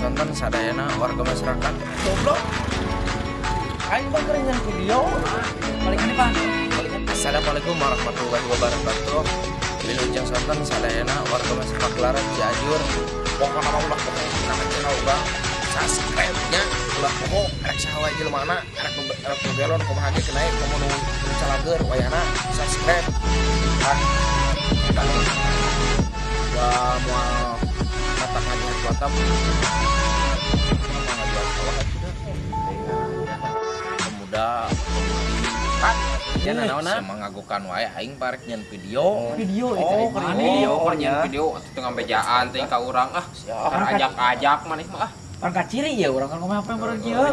Sonten sadayana warga masyarakat. Goblok. Aing mah keur nyieun video. Balikan nih, Pak. Assalamualaikum warahmatullahi wabarakatuh. Wilujeng sonten sadayana warga masyarakat Larat Cianjur. Pokokna mah ulah poho kana channel urang, subscribe nya ulah poho. Rek saha wae jelemana, rek nu gelon kumaha ge keun komo nu calageur wayahna subscribe kan eta nu wa moal mata ngajian kuota moal ngajual sawah atuh da. Pemuda kan. Ya, naonna? Sama ngagokan wae aing parek nyieun video. Video itu. Oh, mana? Video, keur nyieun video atuh teu ngabejaan teh ka urang ah. Siap. Ajak-ajak maneh mah ah. Orang kaciri ya, orang kan ngomong apa yang baru kieu.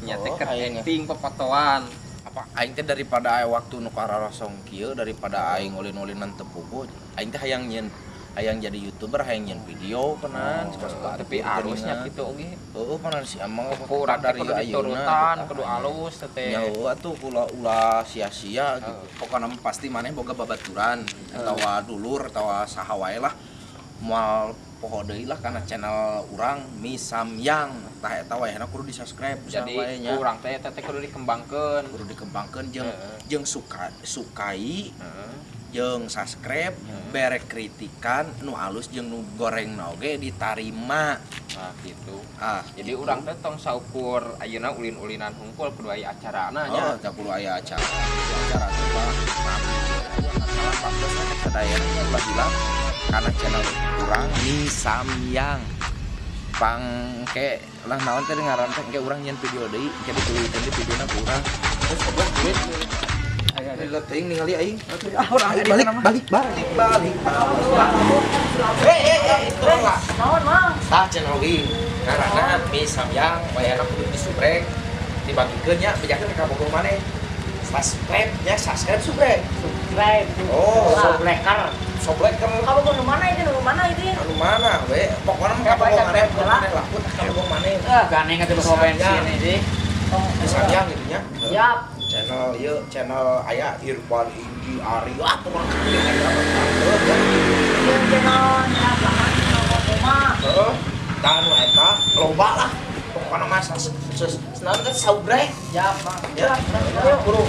Nya teh Oh, keur aing. Acting popotoan. Apa aing teh daripada aya waktu nu kararosong kieu, daripada aing ulin-ulinan teu puguh, aing teh hayang nyieun, hayang jadi youtuber, hayang nyieun video penan suka-suka. Tapi arusnya kitu oge. Heeh, panan si emang Ku urang teh dari kudu ayeuna diturutan, gitu. Kudu alus teh. Nya heueuh atuh ulah ulah sia-sia gitu. Pokokna mah pasti maneh boga babaturan atawa dulur atawa saha wae lah, moal poho deui lah kana channel urang Mi Samyang. Tah, eta wayahna kudu di-subscribe saha Jadi wae nya. Ku urang teh eta teh kudu dikembangkeun. Kudu dikembangkeun jeung jeung suka sukai jeung subscribe, bere kritikan nu alus jeung nu goreng oge ditarima. Nah, gitu. Ah. Jadi urang teh tong saukur ayeuna ulin-ulinan hungkul, kudu aya acarana nya. Oh, tak kudu aya acara. Acara teh bah rame. Salah pantes sadayana nya ulah hilap kana channel urang Mi Samyang. Pang ke lah naon teh ngaran teh, engke urang nyieun video deui, engke dituluykeun di videona ku urang. Terus goblok duit. Lila teuing ningali aing. Ah, urang Ayo, balik, balik, balik, balik. Eh, eh, eh, itu lah. Naon, Mang? Tah, channel wing. Karena Mi Samyang wayahna kudu disubrek, dibagikeun nya, bejakeun ka kabogoh maneh. Subscribe nya, subscribe, subrek. Subscribe. Oh. Sobleker. Sobleker. Kamu mau mana itu? Nu mana itu? Anu mana we? Pokokna mah kabogoh maneh, maneh laku tah kabogoh maneh. Ah, gandeng atuh bawa bensin ini. Mi Samyang gitu nya. Siap. Channel ieu channel aya Irfan, Inggi, Ari, wah pokokna kabeh aya. Heuh, ya. Ieu channel nya belakang channel kumaha? Heeh. Tah anu eta loba lah. Pokokna mah naon teh saubrek. Siap, Mang. Ya, buru.